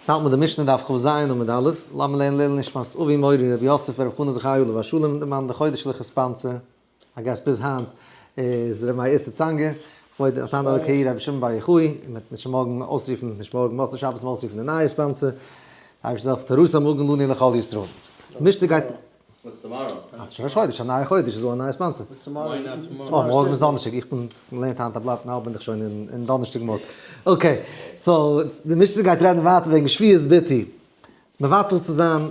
יעצט האלט מען די משנה דף כז עמוד א', לאמיר לערנען לעילוי נשמת אבי מורי רבי יוסף ברב חנא זכרי' עליו השלום, די מאן די חודש'ליכע sponsor, I guess ביז היינט איז ר' מאיר איסר צאנגער, כבוד התנא אלקי רבי שמעון בר יוחאי, און מ'וועט נישט מארגן אויסרופן, נישט מארגן, מוצאי שבת אויסרופן די נייע sponsor, די אייבערשטער זאל העלפן תורתו מגן לנו לכל ישראל. משנה גייט. What's tomorrow? אה, ס'איז שוין ראש חודש, א נייע חודש איז דא א נייע sponsor. אה, מארגן איז דאנערשטאג, איך בין געלערנט היינט א בלאט און האלב בין איך שוין אין דאנערשטאג mode. Okay, so די משנה גייט רעדן ווייטער וועגן שבועת ביטוי, מבטל צו זיין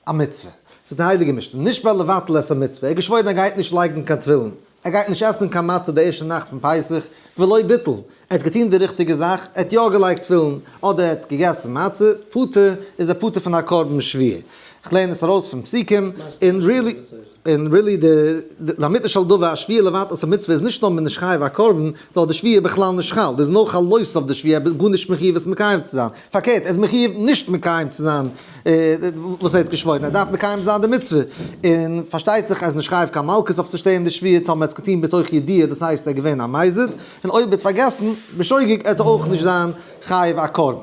א מצוה. ס'איז די הייליגע משנה, נשבע לבטל את המצוה, ער האט געשוואוירן ער גייט נישט לייגן קיין תפילין, ער גייט נישט עסן קיין מצה די ערשטע נאכט פון פסח, ולא ביטל, ער האט געטון די ריכטיגע זאך, ער האט יא געלייגט תפילין, אדער ער האט געגעסן מצה, פטור, איז ער פטור פון א קרבן שבועה. איך לערן עס ארויס פון פסוקים, און really, און really די לאמיתו של דבר א שבועה לבטל את המצוה איז נישט נאר מען איז נישט חייב א קרבן, נאר די שבועה איז בכלל נישט חל, דער איז נאר חלות אויף די שבועה, ער איז גארנישט מחיוב עס מקיים צו זיין, פארקערט ער איז מחיוב נישט מקיים צו זיין וואס ער האט געשוואוירן, ער דארף מקיים זיין די מצוה, און פארשטייט זיך ער איז נישט חייב קיין מלקות אויף צו שטערן די שבועה טאמער ער האט עס געטון בתוך ידיעה, דאס הייסט ער איז געווען א מזיד, און אויב ער האט פארגעסן בשוגג עט ער אויך נישט זיין חייב א קרבן.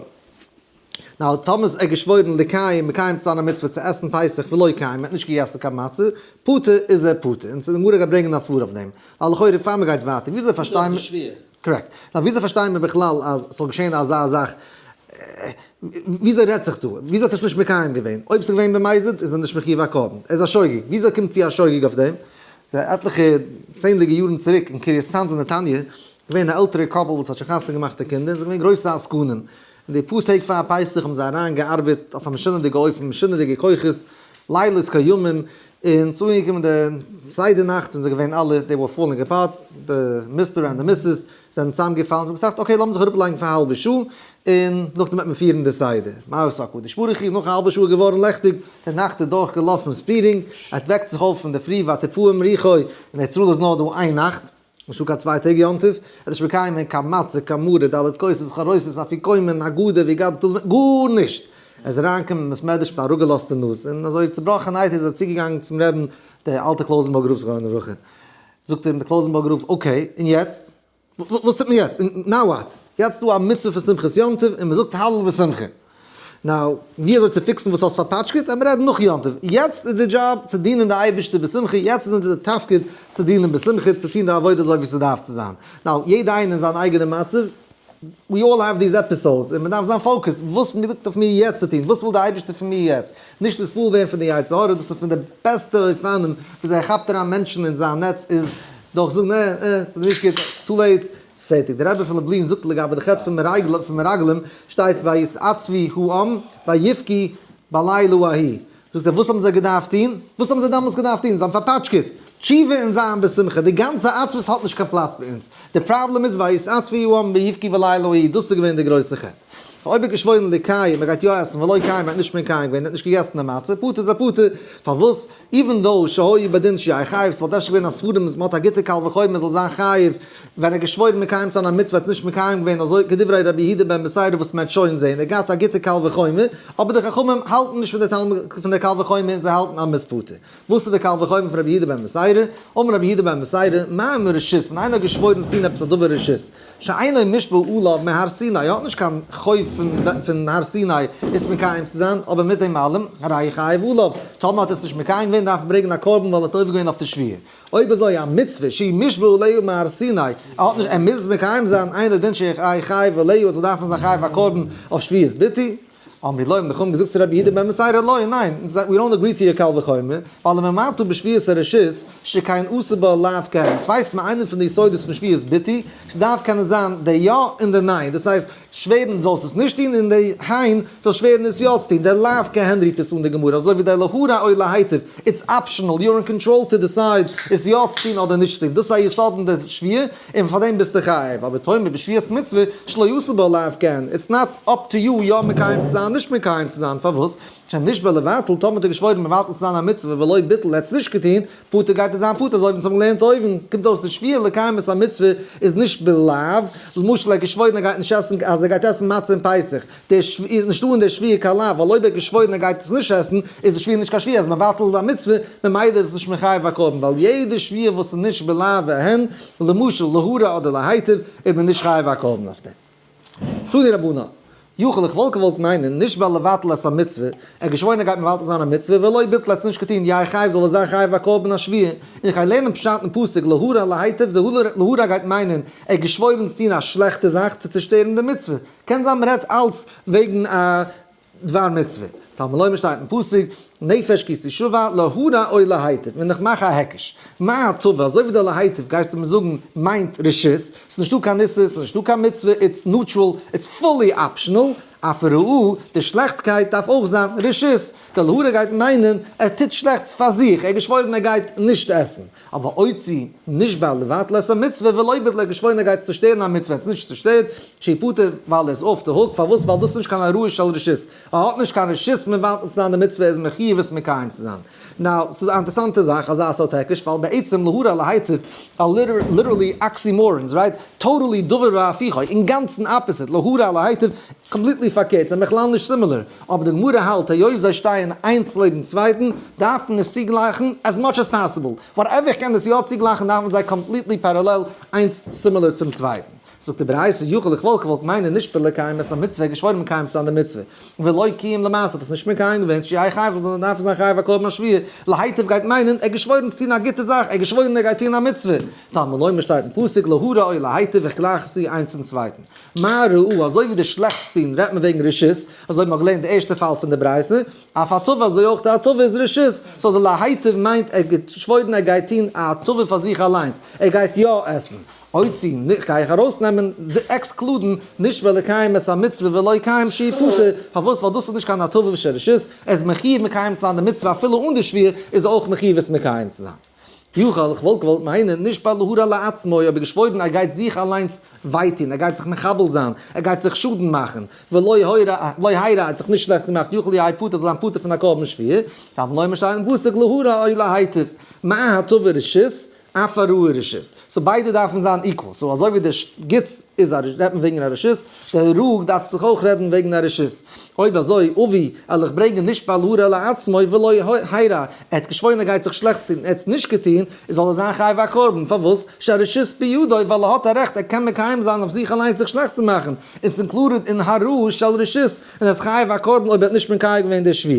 נאר טאמער איז ער געשוואוירן לקיים, מקיים צו זיין א מצוה צו עסן פסח ולא קיים, ער האט נישט געגעסן קיין מצה, פטור איז ער פטור, און די גמרא גייט ברענגען א סברא אויף דעם, ווייל לכאורה פאר מען גייט ווייטער, וויאזוי פארשטיי מען. Correct. נאר וויאזוי פארשטייען מיר בכלל אז ס'זאל געשען אזא זאך? וויאזוי רעדט זיך דא? וויאזוי האט ער עס נישט מקיים געווען? אויב ס'איז געווען במזיד איז ער נישט מחיוב א קרבן. ער איז א שוגג. וויאזוי קומט צו א שוגג אויף דעם? ס'איז עטליכע צענדליגע יארן צוריק אין קרית צאנז אין נתניה, געווען א עלטערע couple וואס האט שוין חתונה געמאכט די קינדער, זיי זענען געווען גרויסע עסקנים. אין די פאר טעג פאר פסח האבן זיי אריין געארבעט אויף א משונה'דיגע אופן, משונה'דיגע כוחות, לילות כימים, און ס'איז אנגעקומען די סדר נאכט זענען זיי געווען אלע, they were falling apart, די mister and די missus זענען צוזאמגעפאלן, זיי האבן געזאגט okay לאמיר זיך אראפלייגן פאר א האלבע שעה, און נאכדעם וועט מען פירן די סדר. מה עשה הקדוש ברוך הוא, נאך א האלבע שעה איז געווארן לעכטיג, די נאכט איז דורך געלאפן speeding, ער וועקט זיך אויף אינדערפרי ותפעם רוחו, אין ארץ ישראל איז נאר דא איין נאכט, נישטא קיין צוויי טעג יום טוב, ער האט נישט מקיים קיין מצה, קיין מרור, ד' כוסות, חרוסת, אפיקומן, הגדה, והגדת, גארנישט! ער איז אריינגעקומען אין בית מדרש מיט א אראפגעלאזטע נאז, און אזוי צובראכענהייט איז ער צוגעגאנגען צום רעבין, דער אלטער קלויזענבורגער רב זכרונו לברכה, זאגט אים דער קלויזענבורגער רב, okay, און יעצט? וואס טוט מען יעצט? Now what? יעצט איז דא א מצוה פון שמחת יום טוב און מען זאגט הלל בשמחה. Now, ווי אזוי צו fix ן וואס האסט פארפאטשקעט? עמער רעדן נאך יום טוב. יעצט איז די דזשאב צו דינען די אייבערשטער בשמחה, יעצט איז אונזער תפקיד צו דינען בשמחה, צו טון די עבודה אזוי ווי ס'דארף צו זיין. Now, יעדע איינער אין זיין אייגענע מצב, we all have these episodes, און מ'דארף זיין focused, וואס ליגט אויף מיר יעצט צו טון? וואס וויל די אייבערשטער פון מיר יעצט? נישט נתפעל ווערן פון די יצר הרע, דאס איז פון די בעסטע אופנים וויאזוי ער כאפט אריין מענטשן אין זיין נעץ איז דורך זאגן אה אה ס'איז נישט גוט, too late, ס'איז פערטיג. דער רבי פון לובלין זאגט לגבי די חטא פון מרגלים, שטייט ויתעצבו העם ויבכו בלילה ההוא. זאגט ער וואס האבן זיי געדארפט טון? וואס האבן זיי דאמאלס געדארפט טון? זיי האבן פארפאטשקעט. תשובה און זיין בשמחה. די גאנצע עצבות האט נישט קיין פלאץ ביי אונז. די פראבלעם איז ויתעצבו העם ויבכו בלילה ההוא, דאס איז געווען די גרויסע חטא. אויב האט געשוואוירן לקיים, ער גייט יא עסן, ולא קיים, ער האט נישט מקיים געווען, ער האט נישט געגעסן די מצה, פטור איז ער פטור. פארוואס? Even though שהיה בדין שיהא חייב, ס'וואלט אפשר געווען א סברא אז מ'האט א גוטע קל וחומר זאל זיין חייב, ווען ער האט געשוואוירן מקיים צו זיין א מצוה האט עס נישט מקיים געווען אזוי כדברי רבי יהודה בן בתירא וואס מ'וועט שוין זעהן, ער האט געהאט א גוטע קל וחומר, אבער די חכמים האלטן נישט פון די תלמוד פון די קל וחומר און זיי האלטן אז מ'איז פטור. וואס איז די קל וחומר פון רבי יהודה בן בתירא? אמר רבי יהודה בן בתירא, מה אם רשות, ווען איינער האט געשוואוירן צו טון עפעס א דבר רשות, שאינו מושבע עליו מהר סיני, ער האט נישט קיין חוב פון הר סיני עס מקיים צו זיין, אבער מיט דעם אלעם, הרי חייב עליו, טאמער האט ער עס נישט מקיים געווען דארף ער ברענגען א קרבן ווייל ער האט עובר געווען אויף די שבועה. אויב אזוי א מצוה שהיא מושבע עליה מהר סיני, ער האט נישט, ער מוז עס מקיים זיין, אינו דין שיהא חייב עליה, ער זאל דארפן זיין חייב א קרבן אויף שבועת ביטוי. אמרו לו, האבן די חכמים געזאגט צו רבי יהודה בן בתירא לא, ניין, we don't agree to your קל וחומר, ווייל לממעטה בשבועת הרשות, שכן עשה בה לאו כהן. יעצט ווייסט מען איינע פון די יסודות פון שבועת ביטוי, ס'דארף קענען זיין די יא און די ניין, דאס הייסט, שווערן זאלסט עס נישט טון און די הן זאלסט שווערן עס יא צו טון, די לאו כהן רופט עס אן די גמרא, אזוי ווי די להרע או להיטיב, it's optional, you're in control to decide עס יא צו טון אדער נישט צו טון, דאס איז א יסוד אין די שבועה, און פאר דעם ביסטו חייב, אבער תאמר בשבועת מצוה שלא עשה בה לאו כהן, it's not up to you יא מקיים צו זיין נישט מקיים צו זיין, פארוואס? שנשבע לבטל, טאמער האט ער געשוואוירן מבטל צו זיין א מצוה ולא ביטל ער האט עס נישט געטון, פטור גייט ער זיין פטור אזוי ווי אונז האבן געלערנט אויבן, קומט אויס די שבועה לקיים את המצוה איז נישט בלאו, למשל ער האט געשוואוירן ער גייט נישט עסן אז ער גייט עסן מצה אין פסח, די שבועה איז נישטא אין די שבועה קיין לאו, ווייל אויב ער האט געשוואוירן ער גייט עס נישט עסן איז די שבועה נישט קיין שבועה, ער איז מבטל א מצוה, ממילא איז עס נישט מחייב א קרבן, ווייל יעדע שבועה וואס איז נישט בלאו והן, למשל להרע אדער להיטיב, איז מען נישט חייב א קרבן אויף דעם. תנו רבנן. יכול איך וואלט געוואלט מיינען, נשבע לבטל את המצוה, ער געשוואוירן ער גייט מבטל זיין א מצוה, ולא ביטל ער האט עס נישט געטון, יהא חייב זאל ער זיין חייב א קרבן השבועה, און איך גיי לערנען פשט אין פסוק להרע להיטיב, די להרע גייט מיינען ער האט געשוואוירן צו טון א שלעכטע זאך, צו צושטערן די מצוה, קען זיין מ'רעדט אלץ וועגן א דבר מצוה. תלמוד לומר שטייט אין פסוק, נפש כי תשבע להרע או להיטיב, ווען איך מאך א היקש, מה הטבה, אזוי ווי די להיטיב גייסטו מיר זאגן מיינט רשות, ס'איז נישטא קיין איסור, ס'איז נישטא קיין מצוה, it's neutral, it's fully optional, אף הרעה, די שלעכטקייט דארף אויך זיין רשות, די להרע גייט מיינען ער טוט שלעכטס פאר זיך, ער האט געשוואוירן ער גייט נישט עסן. אבער אוציא נשבע לבטל את המצוה ולא ביטל ער געשוואוירן ער גייט צושטערן א מצוה ער האט עס נישט צושטערט שיפטר ווייל ער איז off the hook פארוואס ווייל דאס איז נישט קיין הרעה של רשות ער האט נישט קיין רשות מבטל צו זיין די מצוה ער איז מחיוב עס מקיים צו זיין now ס'איז א אינטערסאנטע זאך אזא סארט היקש ווייל בעצם להרע להיטיב are literally oxymorons right totally דבר והפיכו אינגאנצן opposite להרע להיטיב completely פארקערט זיי זענען בכלל נישט similar אבער די גמרא האלט היות זיי שטייען איינס לעבן צווייטן דארף מען עס צוגלייכן as much as possible, whatever איך קען עס יא צוגלייכן דארף מען זיי completely parallel איינס similar צום צווייטן. זאגט די ברייתא יכול איך וואלט געוואלט מיינען נשבע לקיים את המצוה געשוואוירן מקיים צו זיין די מצוה ולא קיים למעשה האט עס נישט מקיים געווען שיהא חייב זאל ער דארפן זיין חייב א קרבן השבועה להיטיב גייט מיינען ער האט געשוואוירן צו טון א גוטע זאך ער האט געשוואוירן ער גייט טון א מצוה תלמוד לומר שטייט אין פסוק להרע או להיטיב איך גלייך עס צו איינס צום צווייטן. מה רעה, אזוי ווי די שלעכטס טון רעדט מען וועגן רשות, אזוי האט מען געלערנט די ערשטע פאל פון די ברייתא, אף הטבה אזוי אויך די הטבה איז רשות, so די להיטיב מיינט ער האט געשוואוירן ער גייט טון א הטבה פאר זיך אליינס, ער גייט יא עסן, אוציא, גיי איך ארויסנעמען, exclude ן, נשבע לקיים את המצוה ולא קיים שיפטר, פארוואס? ווייל דאס איז נישט קיין הטבה של רשות, ער איז מחיוב מקיים צו זיין די מצוה אפילו אן די שבועה איז ער אויך מחיוב עס מקיים צו זיין. יכול, איך וואלט געוואלט מיינען, נשבע להרע לעצמו, אבער געשוואוירן ער גייט זיך אליינס וויי טון, ער גייט זיך מחבל זיין, ער גייט זיך שאדן מאכן, ולא הרע, לא הרע, ער האט זיך נישט שלעכט געמאכט, יכול יהא פטור, זאל זיין פטור פון א קרבן שבועה, תלמוד לומר שטייט אין פסוק להרע או להיטיב, מה הטבה רשות, אף הרעה רשות, so ביידע דארפן זיין equal, so אזוי ווי די גוטס איז א רעדט מען וועגן א רשות, די רעה דארף זיך אויך רעדן וועגן א רשות. אויב אזוי, אבי, על איך ברענגען נשבע להרע לעצמו ולא הרע, ער האט געשוואוירן ער גייט זיך שלעכטס טון, ער האט עס נישט געטון, איז זאל ער זיין חייב א קרבן, פארוואס? שהרשות בידו, ווייל ער האט א רעכט, ער קען מקיים זיין אויף זיך אליינס זיך שלעכט צו מאכן, און ס'איז included אין הרעה של רשות, און ער איז חייב א קרבן אויב ער האט נישט מקיים געווען די שבועה.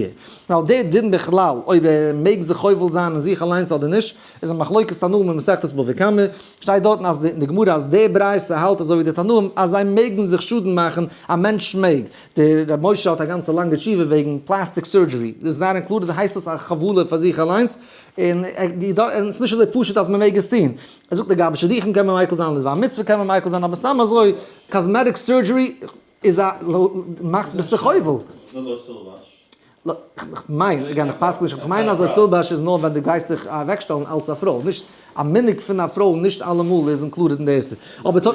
ווייל דער דין בכלל אויב ער מעג זיך חובל זיין אין זיך אליינס אדער נישט, איז א מחלוקת תנאים אין מסכת בבא קמא, שטייט דארטן אז די אין די גמרא אז די ברייתא האלט אזוי ווי די תנאים אז זיי מעגן זיך שאדן מאכן, א מענטש מעג, דער רבי משה האט א גאנצע לאנגע תשובה וועגן plastic surgery, איז not included הייסט דאס א חבלה פאר זיך אליינס, און עס איז נישט אזוי פשוט אז מען מעג עס טון, ער זאגט לגבי שידוכים קען מען מיקל זיין לדבר מצוה קען מען מיקל זיין אבער סתם אזוי cosmetic surgery איז א מאכסט ביסטו חובל. כ'מיין, again איך פסק נישט, כ'מיין אז א סילבאש איז נאר ווען דו גייסט דיך אוועקשטעלן אלץ א פרוי, נישט א מנהג פון א פרוי נישט אלעמאל איז included אין די איסור. אבער ת.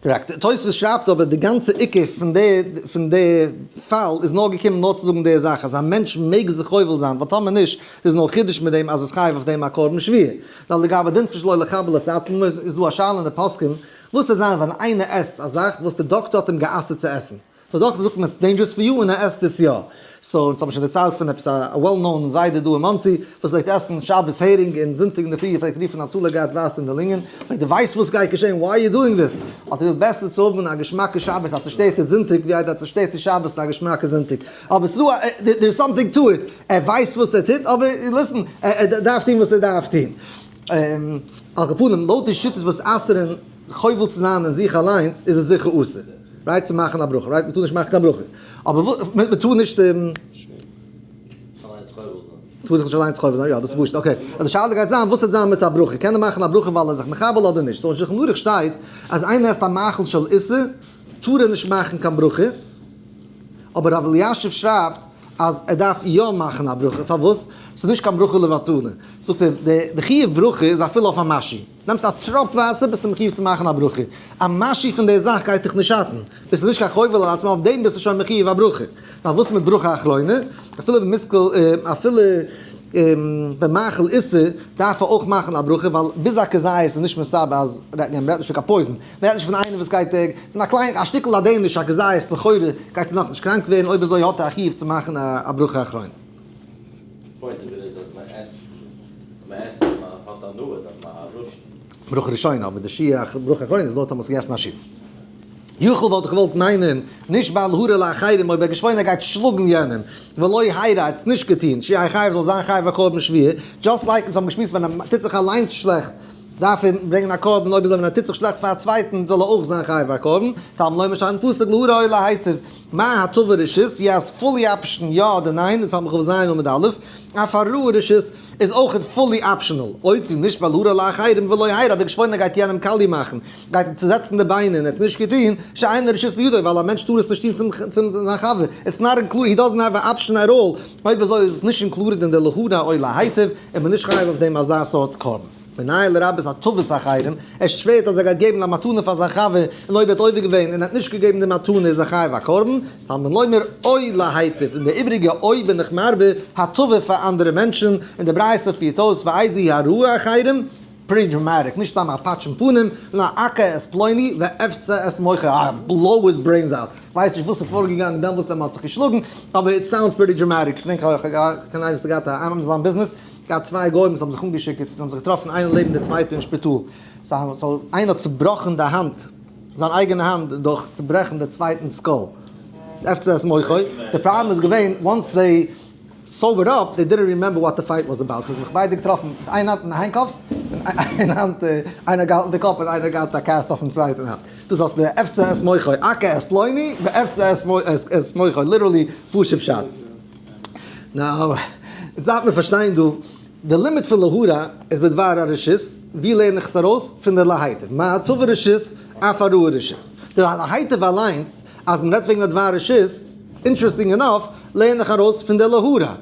correct. תוספות שרייבט אבער די גאנצע עיקר פון די פון די פאל איז נאר געקומען נאר צו זאגן די זאך אז א מענטש מעג זיך חובל זיין ווייל טאמער נישט איז נאר חידוש מיט דעם אז עס חייב אויף דעם א קרבן שבועה. ווייל לגבי דין פון שלא לחבל את עצמו איז דא א שאלה אין די פוסקים וואס וועט זיין ווען איינער עסט א זאך וואס די דאקטער האט אים גע'אסר'ט צו עסן. די דאקטער זאגט אים it's dangerous for you און ער עסט עס יא. so אונז האבן שוין דערציילט פון עפעס א well known זיידע דא אין מאנסי וואס פלעגט עסן שבת הערינג און זונטאג אינדערפרי פלעגט רופן הצלה גייט וואסער אין די לונגען, פרעגט ער ווייסט וואס גייט געשען why you doing this? האט ער געזאגט בעסער צו האבן א געשמאקע שבת א צושטערטע זונטאג ווי איידער א צושטערטע שבת און א געשמאקע זונטאג. אבער ס'דא א there is something to it, ער ווייסט וואס ער טוט אבער listen ער דארף טון וואס ער דארף טון. על כל פנים לויט די שיטות וואס אסר'ן חובל צו זיין אין זיך אליינס איז עס זיכער אסור. right צו מאכן א ברכה right מ'טאר נישט מאכן קיין ברכה אבער מ'טאר נישט טאר זיך נישט אליינס חובל זיין יא דאס איז פשוט okay די שאלה גייט זיין וואס וועט זיין מיט א ברכה קען ער מאכן א ברכה ווייל ער איז זיך מחבל אדער נישט so אין שולחן ערוך שטייט אז איינער עסט א מאכל של איסור טאר ער נישט מאכן קיין ברכה אבער רב אלישיב שרייבט אז ער דארף יא מאכן א ברכה פארוואס ס'איז נישט קיין ברכה לבטלה זאגט ער די חיוב ברכה איז אפילו אויף א משהו. נעמסט א טראפ וואסער ביסטו מחיוב צו מאכן א ברכה, א משהו פון די זאך גייט דיך נישט שאטן, ביסט נישט קיין חובל על עצמו אויף דעם ביסטו שוין מחיוב א ברכה, ווייל וואס מיט ברכה אחרונה, אפילו במשכל אפילו במאכל איסור דארף ער אויך מאכן א ברכה ווייל ביז א כזית איז נישט מסתבר אז רעדט מען רעדט נישט פון קיין poison, מען רעדט נישט פון איינער וואס גייט פון א קליין א שטיקל אדעניש א כזית לכאורה גייט ער נאכנישט קראנק ווערן אויב אזוי האט ער א חיוב צו מאכן א ברכה אחרונה. point איז אז מען עסט מען עסט מען האט הנאה דארף מען א ראשון. ברכה ראשונה אבער די שיעור ברכה אחרונה איז נאר טאמער האסט געגעסן א שיעור. יכול וואלט איך געוואלט מיינען, נשבע להרע לאחרים, אויב ער געשוואוירן ער גייט שלאגן יענעם, ולא הרע, ער האט עס נישט געטון, שיהא חייב זאל זיין חייב א קרבן שבועה, just like אונז האבן געשמועסט ווען ער טוט זיך אליינס שלעכט דארף ער ברענגען א קרבן, אויב אזוי ווען ער טוט זיך שלעכט פאר א צווייטן זאל ער אויך זיין חייב א קרבן, תלמוד לומר שטייט אין פסוק להרע או להיטיב, מה הטבה רשות, yes, fully option יא אדער ניין, אונז האבן כ"ז עמוד א', אף הרעה רשות איז אויכעט fully optional, אויב נשבע להרע לאחרים ולא הרע, אויב ער געשוואוירן ער גייט יענעם קאליע מאכן, גייט אים צוזעצן די ביינער און ער האט עס נישט געטון, שאין רשות בידו, ווייל א מענטש טאר עס נישט טון צום זיין חבר, it's not included, he doesn't have a option at all, אויב אזוי איז עס נישט included אין די להרע או להיטיב, און מען נישט חייב אויף דעם אזא סארט קרבן. מנין לרבות הטבת אחרים, ער שווערט אז ער גייט געבן א מתנה פאר זיין חבר, און אויב ער האט עובר געווען און האט נישט געגעבן די מתנה איז ער חייב א קרבן, תלמוד לומר או להיטיב, און די איבריגע או בין איך מרבה הטבה פאר אנדערע מענטשן, און די ברייתא פירט אויס ואיזו היא הרעה אחרים, pretty dramatic, נישט סתם א פאטש אין פנים, נאר אכה את פלוני ואפצע את מוחו, א blow his brains out, כ'ווייס נישט וואס איז פארגעגאנגען דעמאלטס ווען מ'האט זיך געשלאגן, אבער it sounds pretty dramatic, כ'דענק איך האב געהאט איינער וואס האט געהאט א Amazon ביזנעס, געהאט צוויי גוים וואס האבן זיך אנגעשיקערט, זיי האבן זיך געטראפן איינער לעבן די צווייטע אין שפיטאל, so איינער האט צובראכן די האנט, זיין אייגענע האנט דורך צוברעכן די צווייטנס skull, ואפצע את מוחו, די פראבלעם איז געווען once they sobered up, they didn't remember what the fight was about, ס'האט זיך ביידע געטראפן מיט איין האנט אין handcuffs, און איין האנט, איינער געהאלטן די קאפ און איינער געהאט א cast אויפן צווייטן האנט. דאס האסט די ואפצע את מוחו, אכה את פלוני, ואפצע את מוחו, literally פשוט פשט. now, יעצט דארף מען פארשטיין דא, די לימוד פון להרע איז בדבר הרשות, ווי לערן איך עס ארויס? פון די להיטיב, מה הטבה רשות, אף הרעה רשות. די להיטיב אליינס, אז מ'רעדט וועגן א דבר רשות, interesting enough, לערן איך ארויס פון די להרע.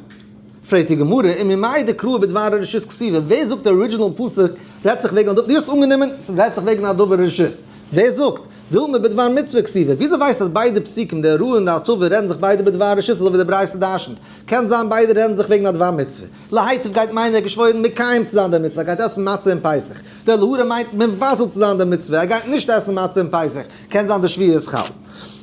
פרעגט די גמרא, וממאי דקרא בדבר הרשות כתיבא, ווער זאגט די original פסוק רעדט זיך וועגן א דבר, דו האסט אנגענומען ס'רעדט זיך וועגן א דבר רשות, ווער זאגט, דילמא בדבר מצוה כתיבא, וויאזוי ווייסטו אז ביידע פסוקים די הרעה און די הטבה רעדן זיך ביידע בדבר רשות אזוי ווי די ברייתא דרשנ'ט, קען זיין ביידע רעדן זיך וועגן א דבר מצוה. להיטיב גייט מיינען ער האט געשוואוירן מקיים צו זיין די מצוה, ער גייט עסן מצה אום פסח. די להרע מיינט מבטל צו זיין די מצוה, ער גייט נישט עסן מצה אום פסח, קען זיין די שבועה איז חל.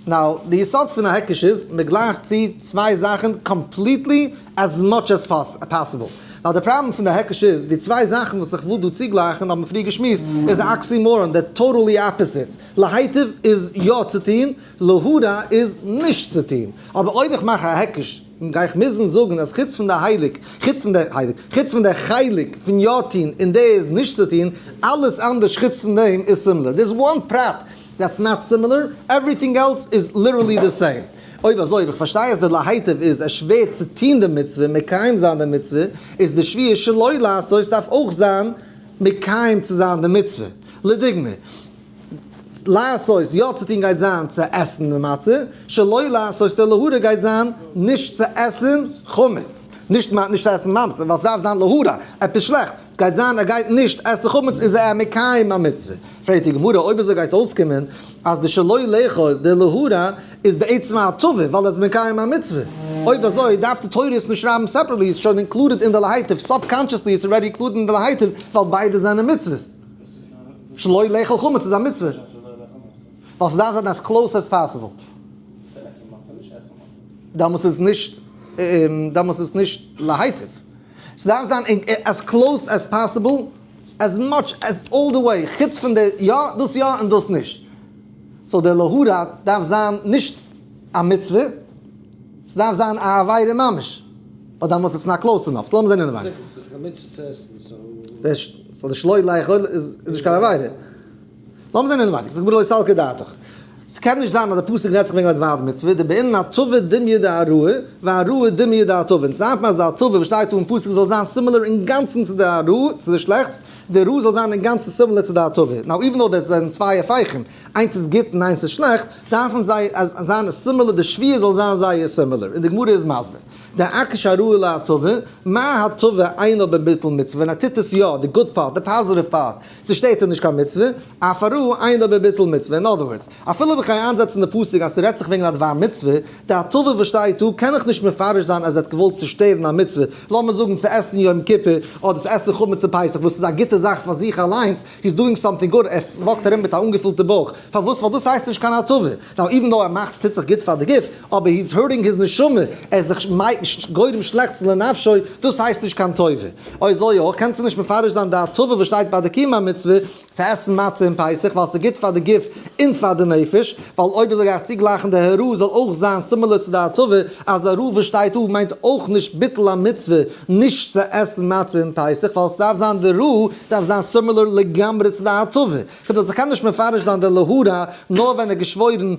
now, די יסוד פון א היקש איז, מען גלייכט צו צוויי זאכן completely as much as possible. Now, די פראבלעם פון די היקש איז, די צוויי זאכן וואס איך וויל דא צוגלייכן, האבן מיר פריער געשמועסט, איז א oxymoron, they're totally opposites. להיטיב איז יא צו טון, להרע איז נישט צו טון. אבער אויב איך מאך א היקש, גיי איך מוזן זאגן אז חוץ פון די הייליג, חוץ פון די הייליג, חוץ פון די חלק פון יא טון און די איז נישט צו טון, אלעס אנדערש חוץ פון דעם איז similar. There's one פרט that's not similar, everything else is literally the same. אויב אזוי, אויב איך פארשטיי אז די להיטיב איז עס שווער צו טון די מצוה, מקיים זיין די מצוה, איז די שבועה שלא לעשות דארף אויך זיין מקיים צו זיין די מצוה. לדוגמא, לעשות, יא צו טון גייט זיין צו עסן די מצה, שלא לעשות די להרע גייט זיין נישט צו עסן חמץ, נישט נישט צו עסן מצה, ווייל ס'דארף זיין להרע, עפעס שלעכט, ס'גייט זיין ער גייט נישט עסן חמץ איז ער מקיים א מצוה. פרעגט די גמרא אויב אזוי גייט אויסקומען אז די שלא לאכול די להרע איז בעצם א הטבה ווייל ער איז מקיים א מצוה, אויב אזוי דארף די תורה עס נישט שרייבן separately, איז שוין included אין די להיטיב, subconsciously it's already included אין די להיטיב ווייל ביידע זענען מצוות. שלא לאכול חמץ איז א מצוה. ווייל ס'דארף זיין as close as possible. דאמאלס איז נישט, דאמאלס איז נישט להיטיב. ס'דארף זיין as close as possible, as much as all the way, חוץ פון די יא, דאס יא און דאס נישט. so די להרע דארף זיין נישט א מצוה, ס'דארף זיין א עבירה ממש. ווייל דאמאלס איז not close enough. So לאמיר זען אינעווייניג. So די שלא לאכול איז נישט קיין עבירה. לאמיר זען אינעווייניג. זאגט גמרא לא סלקא דעתך. ס'קען נישט זיין אז די פסוק רעדט זיך וועגן א דבר מצוה, דבעינן הטבה דומיא דהרעה, והרעה דומיא דהטבה. און ס'דארף מען אז די הטבה וואס שטייט דא אין פסוק זאל זיין similar אינגאנצן צו די הרעה, צו די שלעכטס, די רעה זאל זיין אינגאנצן similar צו די הטבה. Now even though דאס זענען צוויי הפכים, איינס איז גוט און איינס איז שלעכט, דארפן זיי זיין similar, די שבועה זאל זיין זייער similar. און די גמרא איז מסביר. דאקיש הרעה להטבה, מה הטבה אינה בביטול מצוה, ווען ער טוט עס יא, די good part, די positive part, ס'שטערט אים נישט קיין מצוה, אף הרעה אינה בביטול מצוה, in other words, אפילו אויב איך גיי איינזעצן די פסוק אז ס'רעדט זיך וועגן א דבר מצוה, די הטבה וואס שטייט דא קען איך נישט מפרש זיין אז ער האט געוואלט צושטערן א מצוה, לאמיר זאגן צו עסן יום כיפור, אדער צו עסן חמץ צו פסח וואס איז א גוטע זאך פאר זיך אליינס, he's doing something good, ער walk ט ארום מיט א אנגעפילטע בויך, פארוואס? ווייל דאס הייסט נישט קיין הטבה. Now even though ער מאכט טוט זיך גוט פאר די גוף, אבער he's hurting his נשמה, ער איז זיך. גורם שלעכטס לנפשו, דאס הייסט נישט קיין טובה. אויב אזוי אויך קענסטו נישט מפרש זיין די הטבה וואס שטייט ביי די קיום המצוה צו עסן מצה אום פסח ווייל ס'איז גוט פאר די גוף און פאר די נפש, ווייל אויב אזוי גיי איך צוגלייכן די הרעה זאל אויך זיין similar צו די הטבה, אז די הרעה וואס שטייט דא מיינט אויך נישט ביטול המצוה נישט צו עסן מצה אום פסח ווייל ס'דארף זיין די רעה דארף זיין similar לגמרי צו די הטבה. כ'בין דאס איך קען נישט מפרש זיין די להרע נאר ווען ער האט געשוואוירן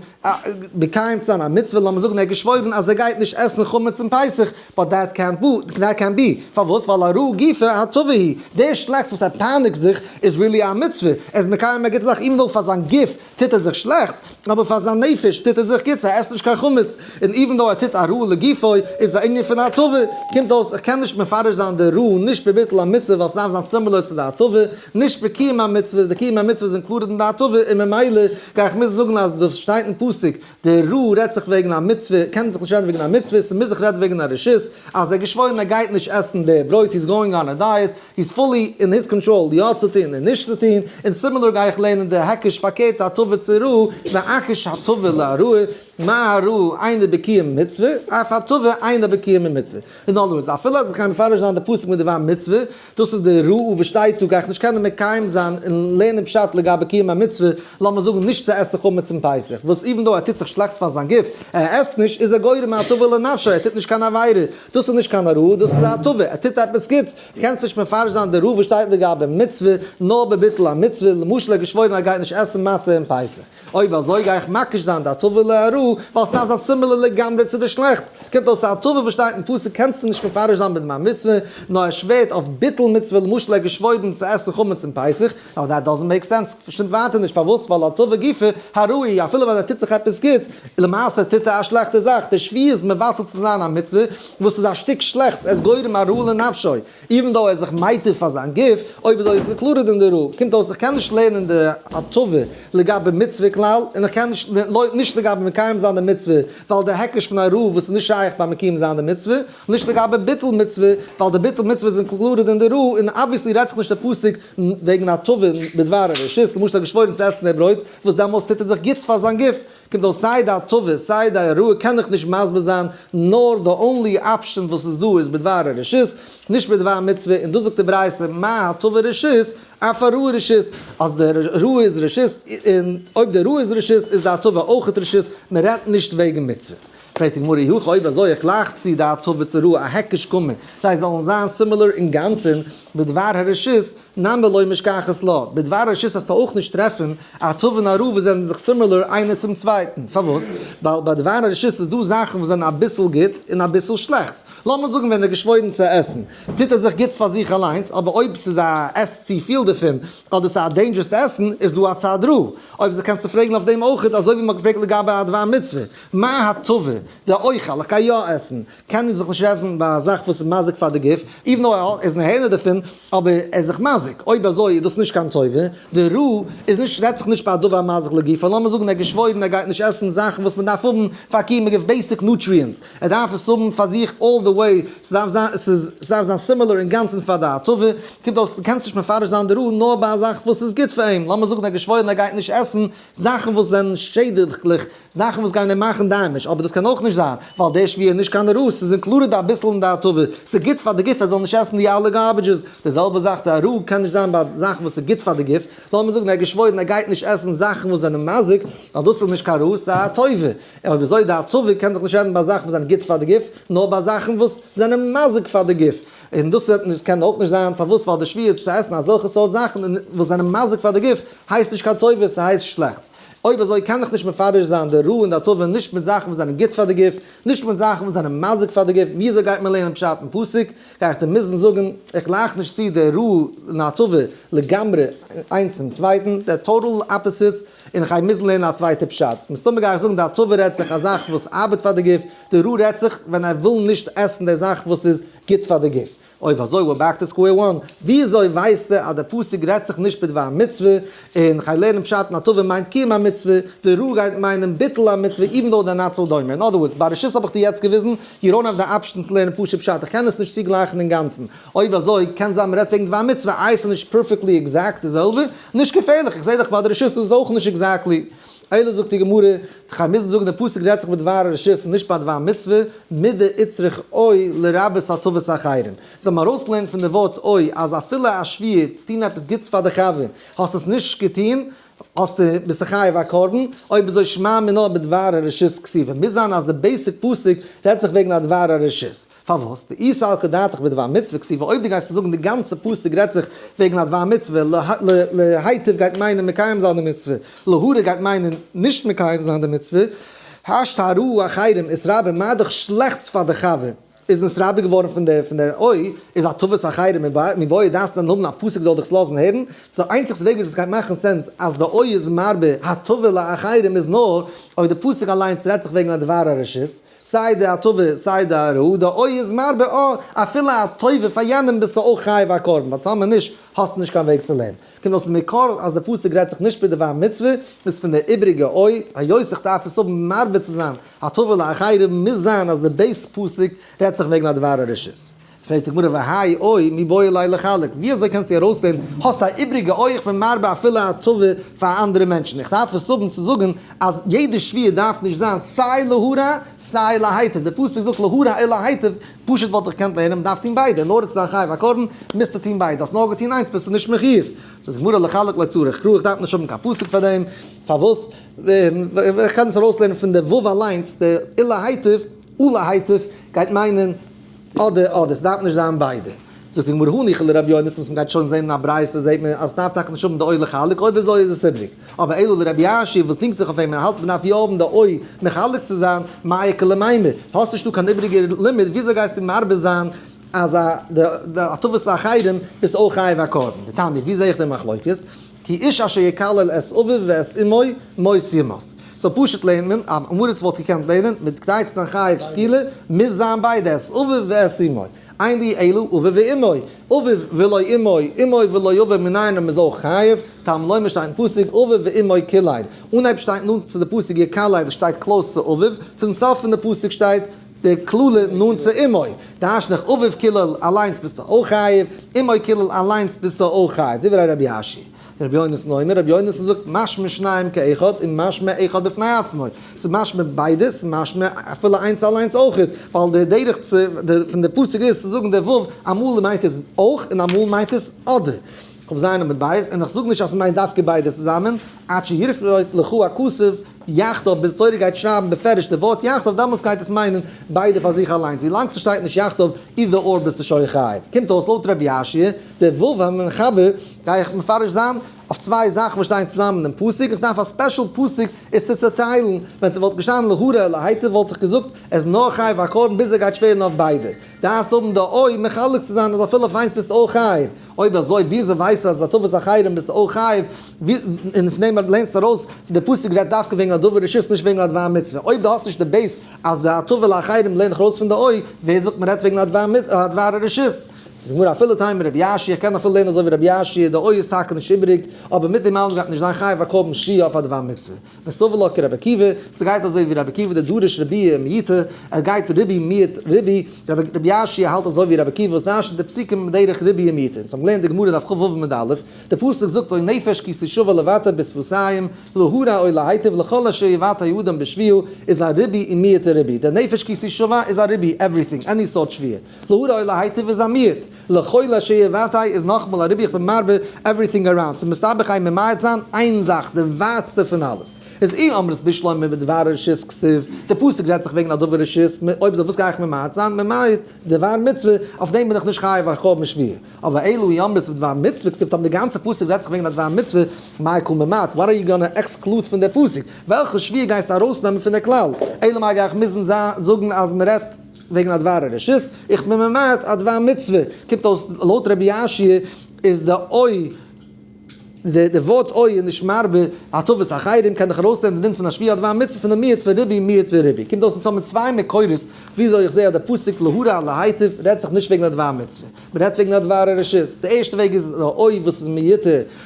מקיים צו זיין א מצוה, לאמיר זאגן ער האט געשוואוירן אז ער גייט נישט עסן חמץ אום פסח, but that can't that can't be, פארוואס? ווייל הרעה גופא הטבה היא, דער שלעכטס וואס ער פייניגט זיך איז really א מצוה, ער איז מקיים א גוטע זאך, even though פאר זיין גוף טוט ער זיך שלעכטס, אבער פאר זיין נפש טוט ער זיך גוטס, ער עסט נישט קיין חמץ, און even though ער טוט א רעה לגופו, איז א ענין פון הטבה. קומט אויס איך קען נישט מפרש זיין די רעה נישט בביטול המצוה ווייל ס'דארף זיין similar צו די הטבה, נישט בקיום המצוה, די קיום המצוה זענען קלארער דען די הטבה, און ממילא גיי איך מוזן זאגן אז דאס שטייט אין פסוק, די רעה רעדט זיך וועגן א מצוה, קען זיך נישט רעדן וועגן א מצוה, ס'מוז זיך רעדן וועגן א רשות, אז ער האט געשוואוירן ער גייט נישט עסן די ברויט, he's going on a diet, he's fully in his control יא צו טון און נישט צו טון, און similar גיי איך לערנען די היקש פארקערט הטבה צו רעה, ואקיש הטבה להרעה, מה הרעה אינה בקיום מצוה, אף הטבה אינה בקיום מצוה. אין other words, אפילו אז איך גיי מפרש זיין די פסוק מיט די ווארט מצוה, דאס איז די רעה וואס שטייט דא, גיי איך נישט קענען מקיים זיין און לערנען פשט לגבי קיום המצוה, לאמיר זאגן נישט צו עסן חמץ אום פסח, וואס even though ער טוט זיך שלעכטס פאר זיין גוף, ער עסט נישט, איז ער גורם א הטבה לנפשו, ער טוט נישט קיין עבירה, דאס איז נישט קיין הרעה, דאס איז א הטבה, ער טוט עפעס גוטס, דו קענסט נישט מפרש זיין די רעה וואס שטייט לגבי מצוה, נאר בביטול המצוה, למשל ער האט געשוואוירן ער גייט נישט עסן מצה אום פסח. אויב אזוי גיי איך מקיש זיין די הטבה להרעה, ווייל ס'דארף זיין similar לגמרי צו די שלעכטס. קומט אויס א הטבה וואס שטייט אין פסוק קענסטו נישט מפרש זיין מיט מיין מצוה, נאר ער שווערט אויף ביטול מצוה, למשל ער האט געשוואוירן צו עסן חמץ אום פסח, אבער that doesn't make sense, שטימט ווייטער נישט, פארוואס? ווייל הטבה גופא הרעה, אפילו ווען ער טוט זיך עפעס גוטס, למעשה טוט ער א שלעכטע זאך, די שבועה איז מבטל צו זיין א מצוה וואס איז א שטיק שלעכטס, עס גורם א רעה לנפשו. even though ער איז זיך מייטיב פאר זיין גוף, אויב אזוי איז עס קלארער דען די רעה. קומט אויס איך קען נישט לערנען די הטבה לגבי מצוה כלל, און איך קען נישט נישט לגבי מקיים זיין די מצוה, ווייל די היקש פון א רעה וואס איז נישט שייך ביי מקיים זיין די מצוה, נישט לגבי ביטול מצוה, ווייל די ביטול מצוה איז קלארער דען די רעה, און obviously רעדט זיך נישט די פסוק וועגן הטבה בדבר הרשות, למשל ער האט געשוואוירן צו עסן די ברויט, וואס דעמאלס טוט ער זיך גוטס פאר זיין גוף. קומט אויס סיי די הטבה סיי די הרעה קען איך נישט מסביר זיין, נאר די only option וואס איז דא איז בדבר הרשות, נישט בדבר מצוה, און דאס זאגט די ברייתא מה הטבה רשות, אף הרעה רשות, אז די רעה איז רשות, און אויב די רעה איז רשות איז די הטבה אויכעט רשות, מען רעדט נישט וועגן מצוה. פרעגט די גמרא אי הכי אויב אזוי איך גלייך צו די הטבה צו רעה א היקש גמור, זיי זאלן זיין similar אינגאנצן בדבר הרשות, נמי לא משכחת לה, בדבר הרשות וועסטו אויך נישט טרעפן א הטבה און א רעה וואס זענען זיך similar איינער צום צווייטן, פארוואס? ווייל ביי דבר הרשות איז דא זאכן וואס זענען אביסל גוט און אביסל שלעכטס, לאמיר זאגן ווען ער האט געשוואוירן צו עסן, טוט ער זיך גוטס פאר זיך אליינס, אבער אויב ס'איז א עסט צופיל דערפון, אדער ס'איז א dangerous צו עסן, איז דא א צד רע. אויב אזוי קענסטו פרעגן אויף דעם אויכעט, אזוי ווי מ'האט געפרעגט לגבי א דבר מצוה, מה הטבה דאוכל, איך גיי יא עסן, קען ער זיך נישט רעדן ביי א זאך וואס איז מזיק פאר די גוף, even though ער איז נהנה דערפון, אבער ער איז זיך מזיק, אויב אזוי איז דאס נישט קיין טובה, די רעה איז נישט רעדט זיך נישט ביי א דבר מזיק לגופו, לאמיר זאגן ער האט געשוואוירן ער גייט נישט עסן זאכן וואס מען דארף האבן פאר קיום הגוף basic nutrients, ער דארף עס האבן פאר זיך all the way, ס'דארף זיין ס'איז ס'דארף זיין similar אינגאנצן פאר די הטבה, קומט אויס דו קענסט נישט מפרש זיין די רעה נאר ביי א זאך וואס איז גוט פאר אים, לאמיר זאגן ער האט געשוואוירן ער גייט נישט עסן זאכן וואס זענען שעדליך זאכן וואס גייען אים מאכן damage, אבער דאס קען אויך נישט זיין, ווייל דער שבועה איז נישט קיין הרעה, ס'איז included אביסל אין די הטבה, ס'איז גוט פאר די גוף ער זאל נישט עסן די אלע garbages, די זעלבע זאך די הרעה קען נישט זיין ביי זאכן וואס איז גוט פאר די גוף, לאמיר זאגן ער האט געשוואוירן ער גייט נישט עסן זאכן וואס זענען מזיק, ווייל דאס איז נישט קיין הרעה, ס'איז א הטבה, אויב אזוי די הטבה קען זיך נישט רעדן ביי זאכן וואס זענען גוט פאר די גוף, נאר ביי זאכן וואס זענען מזיק פאר די גוף, און דאס קען אויך נישט זיין, פארוואס ווייל די שבועה צו עסן אזעלכע סארט זאכן וואס זענען מזיק פאר די גוף הייסט נישט קיין טובה, ס'הייסט שלעכטס. אויב אזוי קען איך נישט מפרש זיין די רעה און די הטבה נישט מיט זאכן וואס זענען גוט פאר די גוף, נישט מיט זאכן וואס זענען מזיק פאר די גוף, ווי אזוי גייט מען לערנען פשט אין פסוק? גיי איך דיר מוזן זאגן, איך גלייך נישט צו די רעה און הטבה לגמרי איינס צום צווייטן, they're total opposites, און איך גיי מוזן לערנען א צווייטע פשט. מסתמא גיי איך זאגן די הטבה רעדט זיך א זאך וואס ארבעט פאר די גוף, די רעה רעדט זיך ווען ער וויל נישט עסן די זאך וואס איז גוט פאר די גוף. אויב אזוי we're back to square one, וויאזוי ווייסטו אז די פסוק רעדט זיך נישט בדבר מצוה, און כ'גיי לערנען פשט אין הטבה מיינט קיום המצוה, די רעה גייט מיינען ביטול המצוה even though they're not so דומה, in other words, ביי רשות האב איך דיר יעצט געוויזן, you don't have the option צו לערנען פשוט פשט, איך קען עס נישט צוגלייכן אינגאנצן, אויב אזוי קען זיין מ'רעדט וועגן דבר מצוה, איי ס'איז נישט perfectly exact די זעלבע, נישט געפערליך, איך זעה דאך ביי די רשות איז עס אויך נישט exactly. אלא זאגט די גמרא, כ'גיי מוזן זאגן די פסוק רעדט זיך בדבר הרשות און נישט ביי דבר מצוה, מידי איצטריך או לרבות הטבת אחרים. זיי האבן ארויסגעלערנט פון די ווארט או אז אפילו א שבועה צו טון עפעס גוטס פאר די חבר, האסט עס נישט געטון, האסטו, ביסטו חייב א קרבן, אויב אזוי שמע מינה בדבר הרשות כתיבא, מוז זיין אז די basic פסוק רעדט זיך וועגן א דבר הרשות. פארוואס? דאי סלקא דעתך בדבר מצוה כתיבא, אויב דו גייסט מיר זאגן די גאנצע פסוק רעדט זיך וועגן א דבר מצוה, להיטיב גייט מיינען מקיים זיין די מצוה, להרע גייט מיינען נישט מקיים זיין די מצוה, השתא הרעה אחרים איתרבי מה דאך שלעכטס פאר די חבר איז נתרבה געווארן פון די פון די אוי איז הטבת אחרים מיבעיא דארפסט דען האבן א פסוק זאל דיך עס לאזן הערן? די איינציגסטע וועג וואס עס גייט מאכן sense אז די או איז מרבה הטבה לאחרים איז נאר אויב די פסוק אליינס רעדט זיך וועגן א דבר הרשות, סיי די הטבה סיי די הרעה, די או איז מרבה א אפילו א טובה פאר יענעם ביסטו אויך חייב א קרבן, ווייל טאמער נישט האסטו נישט קיין וועג צו לערנען. קומט אויס מקור אז די פסוק רעדט זיך נישט בדבר מצוה, איז פון די איבריגע או, היות איך דארף עס האבן מרבה צו זיין הטבה לאחרים מוז זיין אז די base פסוק רעדט זיך וועגן א דבר הרשות. פרעגט די גמרא והאי או מיבעי ליה לחלק, ווי אזוי קענסטו ארויסנעמען האסט א איבריגע או איך בין מרבה אפילו הטבה פאר אנדערע מענטשן, איך דארף עס האבן צו זאגן אז יעדע שבועה דארף נישט זיין סיי להרע סיי להיטיב, די פסוק זאגט להרע או להיטיב, פשוט וואלט איך געקענט לערנען מ'דארף טון ביידע, נאר צו זיין חייב א קרבן מוזטו טון ביידע, האסט נאר געטון איינס ביסטו נישט מחיוב. זאגט די גמרא לחלק לא צריך קרא, איך דארף נישט האבן קיין פסוק פאר דעם, פארוואס? איך קען עס ארויסלערנען פון די ו' אליינס, די ולהיטיב, ולהיטיב, גייט מיינען אדער אדער, ס'דארף נישט זיין ביידע. זאגט די גמרא הניחא לרבי יונתן וואס מ'גייט שוין זען אין א ברייתא זעט מען אז ס'דארף טאקע נישט האבן די או לחלק, אויב אזוי איז עס איבריג. אבער אלא לרבי יאשיה וואס דינגט זיך אויף אים און האלט מ'דארף יא האבן די או מחלק צו זיין, מאי איכא למימר? האסט נישט דא קיין איבריגע לימוד, וויאזוי גייסטו מרבה זיין אז א די הטבת אחרים ביסט אויך חייב א קרבן? דתניא, ווי זע איך די מחלוקת? כי איש אשר יקלל את אביו ואת אמו מות יומת. so פשוט לערנט מען, א עם הארץ וואלט געקענט לערנען, מיט כדי צו זיין חייב סקילה, מוז זיין ביידע את אביו ואת אמו. אין לי אלא אביו ואמו. אביו ולא אמו, אמו ולא אביו מנין אז מ'איז אויך חייב, תלמוד לומר שטייט אין פסוק אביו ואמו קילל. אנהייב שטייט נאנט צו די פסוק יקלל שטייט close צו אביו, צום סוף פון די פסוק שטייט די קללה נאנט צו אמו. דרש'ן איך אביו קילל אליינס ביסטו אויך חייב, אמו קילל אליינס ביסטו אויך חייב. דברי רבי יאשיה. רבי יונתן אומר, רבי יונתן זאגט משמע שניים כאחד און משמע אחד בפני עצמו. ס'איז משמע ביידע, ס'איז משמע אפילו איינס אליינס אויכעט, ווייל די דרך צו פון די פסוק איז צו זאגן די ו' אמאל מיינט עס אויך און אמאל מיינט עס אדער. כ"ז עמוד ב', און איך זאג נישט אז ס'מיינט דווקא ביידע צוזאמען, עד שיפרוט לך הכתוב יחדיו ביז תורה גייט שרייבן בפירוש די ווארט יחדיו דאמאלס גייט עס מיינען ביידע פאר זיך אליינס, ווילאנג ס'שטייט נישט יחדיו either or ביסטו שוין חייב. קומט אויס לויט רבי יאשיה, די ו' המחבר גיי איך מפרש זיין אויף צוויי זאכן וואס שטייען צוזאמען אין פסוק, איך דארף א special פסוק עס צו צעטיילן, ווען ס'וואלט געשטאנען להרע להיטיב וואלט איך געזאגט ער איז נאר חייב א קרבן ביז ער גייט שווערן אויף ביידע, דארפסט האבן די או מחלק צו זיין אז אפילו אויף איינס ביסטו אויך חייב, אויב אזוי וויאזוי ווייסטו אז הטבת אחרים ביסטו אויך חייב, און פון דעם לערנסטו ארויס די פסוק רעדט דווקא וועגן א דבר רשות נישט וועגן א דבר מצוה, אויב דו האסט נישט די base אז די הטבה לאחרים לערן איך ארויס פון די או, ווער זאגט מ'רעדט וועגן א דבר רשות? זאגט די גמרא אפילו תימא רבי יאשיה, איך קען אפילו לערנען אזוי ווי רבי יאשיה, די או איז טאקע נישט איבעריג, אבער מיט דעם אלעם גייט נישט זיין חייב א קרבן שבועה אויף א דבר מצוה. וסבר לה כרבי עקיבא, ס'גייט אזוי ווי רבי עקיבא דדריש ריבויי ומיעוטי, ער גייט ריבוי מיעוט ריבוי, רבי יאשיה האלט אזוי ווי רבי עקיבא וואס דרש'נט די פסוקים בדרך ריבוי ומיעוט. אונז האבן געלערנט די גמרא דף כ"ו עמוד א', די פסוק זאגט או נפש כי תשבע לבטא בשפתיים, להרע או להיטיב לכל אשר יבטא האדם בשבועה, איז א ריבוי און מיעוט ריבוי, די נפש כי תשבע איז א ריבוי, everything, any סארט שבועה. להרע או להיטיב איז א מיעוט, לכל אשר יבטא איז נאכאמאל א ריבוי איך בין מרבה everything around, ס'איז מסתבר כ'גיי ממעט זיין איין זאך די ווייטסטע פון אלעס איז אי אמרת בשלמא בדבר רשות כתיב, די פסוק רעדט זיך וועגן א דבר רשות, אויב אזוי וואס גיי איך ממעט זיין, ממעט דבר מצוה, אויף דעם בין איך נישט חייב א קרבן שבועה, אבער אלא אי אמרת בדבר מצוה כתיב, טאמער די גאנצע פסוק רעדט זיך וועגן א דבר מצוה, מאי קא ממעט, what are you gonna exclude פון די פסוק, וועלכע שבועה גייסטו ארויסנעמען פון די כלל, אלא מאי גיי איך מוזן זאגן אז מ'רעדט. וועגן א דבר הרשות, איך בין ממעט א דבר מצוה, קומט אויס לויט רבי יאשיה איז די או, די ווארט או איז נישט מרבה הטבת אחרים, קען איך ארויסלערנען די דין פון א שבועה א דבר מצוה פון די מיעוט פון ריבוי מיעוט וריבוי, קומט אויס אונז האבן צוויי מקורות וויאזוי איך זע אז די פסוק להרע להיטיב רעדט זיך נישט וועגן א דבר מצוה, מען רעדט וועגן א דבר הרשות, די ערשטע וועג איז די או וואס איז מיעוט,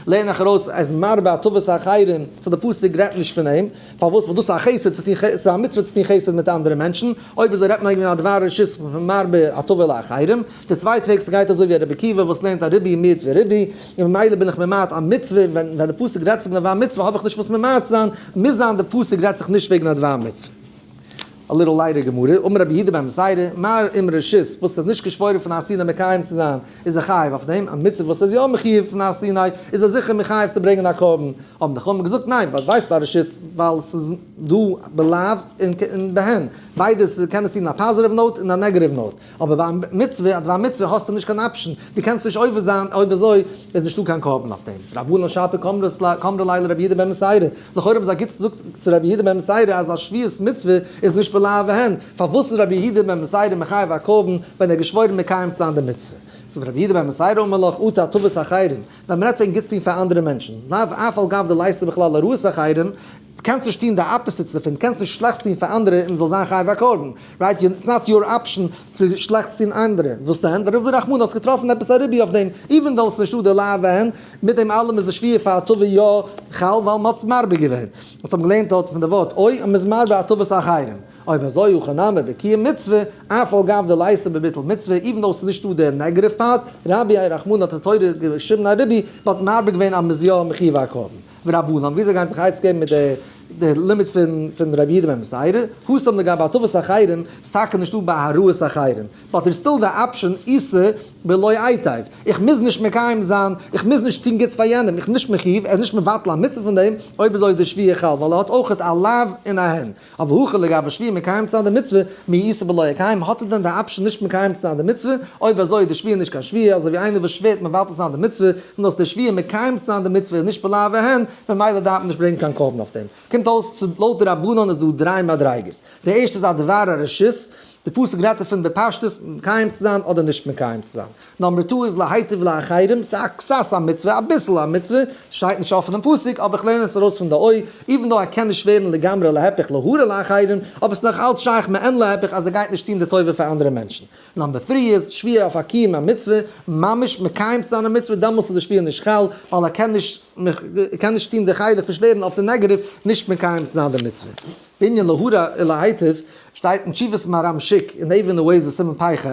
לערן איך ארויס אז מרבה הטבת אחרים, so די פסוק רעדט נישט פון אים. פארוואס? ווייל דאס איז א חסד צו טון, ס'איז א מצוה צו טון חסד מיט אנדערע מענטשן, אויב אזוי רעדט מען וועגן א דבר רשות פון מרבה הטבה לאחרים. די צווייטע וועג, ס'גייט אזוי ווי רבי עקיבא וואס לערנט א ריבוי מיעוט וריבוי, און ממילא בין איך ממעט א מצוה. מצוה, ווען די פסוק רעדט וועגן א דבר מצוה האב איך נישט וואס ממעט צו זיין, מוז זיין די פסוק רעדט זיך נישט וועגן א דבר מצוה. א little lighter גמרא, אמר רבי יהודה בן בתירא, מה אם רשות וואס איז נישט געשוואוירן פון הר סיני מקיים צו זיין, איז ער חייב אויף דעם, א מצוה וואס איז יא מחויב פון הר סיני, איז ער זיכער מחויב צו ברענגען א קרבן. האבן די חכמים געזאגט, ניין, ווייל ווייסט ביי רשות, ווייל ס'איז דא בלאו און בהן, ביידע קען עס טון א positive note און א negative note, אבער ביי א מצוה, א דבר מצוה האסטו נישט קיין option, דו קענסט נישט עובר זיין, אויב אזוי איז נישטא קיין קרבן אויף דעם. רבנן שפיר קאמרי ליה לרבי יהודה בן בתירא, לכאורה האבן זיי גוט געזאגט צו רבי יהודה בן בתירא אז א שבועת מצוה איז נישט בלאו והן, פארוואס איז רבי יהודה בן בתירא מחייב א קרבן ווען ער האט געשוואוירן מקיים צו זיין די מצוה? ס'איז רבי יהודה בן בתירא אמר לך אטו הטבת אחרים, ווען מ'רעדט וועגן גוטס טון פאר אנדערע מענטשן, לאו אף על גב דליתא בכלל הרעת אחרים, דו קענסט נישט טון די opposite דערפון, דו קענסט נישט שלעכטס טון פאר אנדערע און מ'זאל זיין חייב א קרבן, right? It's not your option צו שלעכטס טון אנדערע. וואס דען? ורבי רחמנא האסט געטראפן עפעס א ריבוי אויף דעם, even though ס'איז נישטא די לאו והן, מיט דעם אלעם איז די שבועה פאר הטבה יא חל ווייל מ'האט מרבה געווען. אונז האבן געלערנט דארט פון די ווארט אוי אז מ'איז מרבה הטבת אחרים. אויב אזוי הכא נמי בקיום מצוה, אף על גב דליתא בביטול מצוה, even though ס'איז נישטא די negative part, רבי איי רחמנא האט די תורה געשריבן א ריבוי, מ'האט מרבה געווען אז מ'איז יא מחויב א קרבן. ורבנן, וויאזוי גייען זיך עצה געבן מיט די לימוד פון רבי יהודה בן בתירא? התם לגבי הטבת אחרים, איז טאקע נישטא ביי הרעת אחרים, but there's still the option איתא בלא איתיב, איך מוז נישט מקיים זיין, איך מוז נישט טון גוטס פאר יענעם, איך בין נישט מחויב, ער איז נישט מבטל א מצוה פון דעם, אויב אזוי איז די שבועה חל, ווייל ער האט אויכעט א לאו און א הן. אבער הכא לגבי שבועה מקיים צו זיין די מצוה, מי איתא בלא אקיים, האט ער דען די option נישט מקיים צו זיין די מצוה? אויב אזוי איז די שבועה נישט קיין שבועה, אזוי ווי איינער וואס שווערט מבטל צו זיין די מצוה, און דאס די שבועה מקיים צו זיין די מצוה איז נישט בלאו והן, ממילא דארף מען נישט ברענגען קיין קרבן אויף דעם. קומט אויס צו לויט די רבנן איז דא דריי מדריגות. די ערשטע איז א דבר הרשות, די פסוק רעדט דערפון בפשטות מקיים צו זיין אדער נישט מקיים צו זיין. number two איז להיטיב לאחרים, ס'איז א קצת א מצוה, אביסל א מצוה, שטייט נישט אפן אין פסוק, אבער איך לערן עס ארויס פון די אוי, even though ער קען נישט שווערן לגמרי להיפך להרע לאחרים, אבער ס'איז נאך אלץ שייך מעין להיפך אז ער גייט נישט טון די טובה פאר אנדערע מענטשן. number three איז שבועה אויף א קיום המצוה, ממש מקיים צו זיין א מצוה, דעמאלס איז די שבועה נישט חל, ווייל ער קען נישט קען נישט טון די חלק פון שווערן אויף די negative נישט מקיים צו זיין די מצוה. בענין להרע ולהיטיב, שטייט אין תשובות מהר"ם שיק אין אבן העזר סימן פ"ח,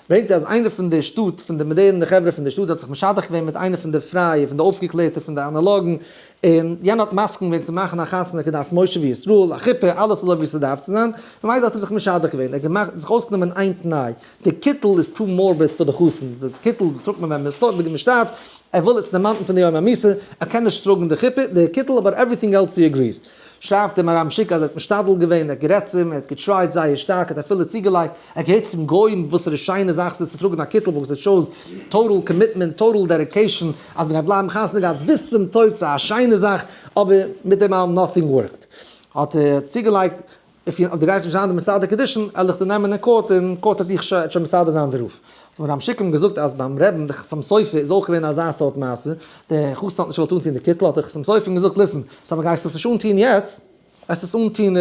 ברענגט ער אז איינער פון די שטאט, פון די מאדערנע חברה פון די שטאט האט זיך משדך געווען מיט איינער פון די פרייע, פון די אויפגעקלערטע, פון די אנאלאגן, און יענער האט מסכים געווען צו מאכן א חתונה כדת משה וישראל, א חופה, אלעס אזוי ווי ס'דארף צו זיין, ממילא האט ער זיך משדך געווען, ער האט געמאכט, זיך אויסגענומען איין תנאי, די קיטל איז too morbid פאר די חתן, די קיטל טראגט מען ווען מ'איז טויט, ווען מ'שטארבט, ער וויל עס דערמאנטן פון די יום המיתה, ער קען נישט טראגן די חופה, די קיטל, אבער everything else he agrees. שרייבט דער מהר"ם שיק אז ער האט משתדל געווען, ער האט גערעדט צו אים, ער האט גע try ט זייער שטארק, ער האט אפילו צוגעלייגט, ער האט געהערט פון גוים וואסערע שיינע זאך ס'איז צו טראגן א קיטל וואס it shows total commitment, total dedication, אז מ'גייט בלייבן חתונה געהאט ביז צום טויט, ס'איז א שיינע זאך, אבער מיט דעם אלעם nothing worked. האט ער צוגעלייגט, if דו גייסט נישט זיין די מסדר קידושין, על איך דיר נעמען אין court, און court וועט דיך שוין מסדר זיין די רב. האט מהר"ם שיק אים געזאגט אז ביים רעבן די חתם סופר איז אויך געווען אזא סארט מעשה, דער חתן האט נישט געוואלט אנטוהן די קיטל, האט דער חתם סופר אים געזאגט listen, טאמער גייסטו עס נישט אנטוהן יעצט, וועסטו עס אנטוהן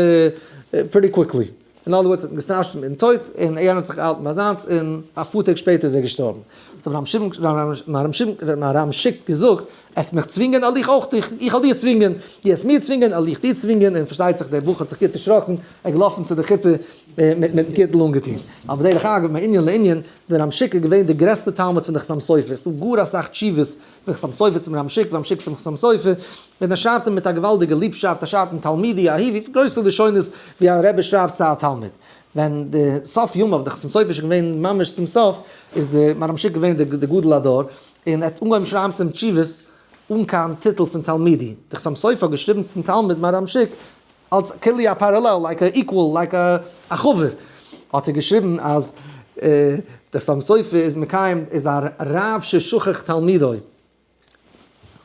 pretty quickly. אין other words, האט אים געסטראשעט מיטן טויט, און יענער האט זיך געהאלטן ביי זיינס, און אפאר טעג שפעטער איז ער געשטארבן. האט מהר"ם שיק געזאגט, עסט מיך צווינגען, על איך אויך דיך, איך על דיר צווינגען, דו עסט מיר צווינגען, על איך דיר צווינגען, און פארשטייט זיך דער בחור האט זיך גוט דערשראקן, ער איז געלאפן צו די חופה מיטן קיטל אנגעטון. אבער דרך אגב, מענין לענין, דער רמ שיק איז געווען דער גרעסטער תלמיד פון די חתם סופר, עס איז דא גאר אסאך תשובות פון חתם סופר צום רמ שיק, רמ שיק צום חתם סופר, און ער שרייבט אים מיט א געוואלדיגע ליבשאפט, ער שרייבט אים תלמידי אהובי, גרויסע לשונות ווי א רבי שרייבט צו א תלמיד. ווען די סוף ימיו, די חתם סופר איז שוין געווען ממש צום סוף, איז דער מהר"ם שיק געווען דער גדול הדור, און ער האט אנגעהויבן שרייבן צו אים תשובות אן קיין טיטל פון תלמידי. דער חתם סופר האט געשריבן צום תלמיד מהר"ם שיק אלס כאילו א parallel, like א equal, like א חבר, האט ער געשריבן אז דער חתם סופר איז מקיים, איז א רב ששכח תלמידו.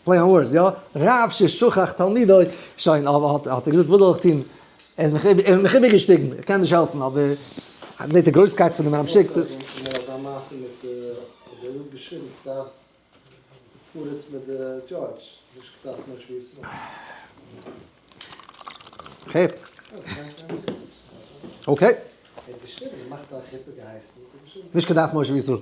Play on words, יא? רב ששכח תלמידו, שוין, אבער האט ער געזאגט וואס זאל איך טון, ער איז מיך איבערגעשטיגן, איך קען נישט העלפן, אבער מיט די גרויסקייט פון דעם רב שיק. אמאל אזא מעשה מיט האט דער רב געשריבן כדת פרץ מיט די judge, נישט כדת משה וישראל. Okay. Okay. נישט כדת משה וישראל.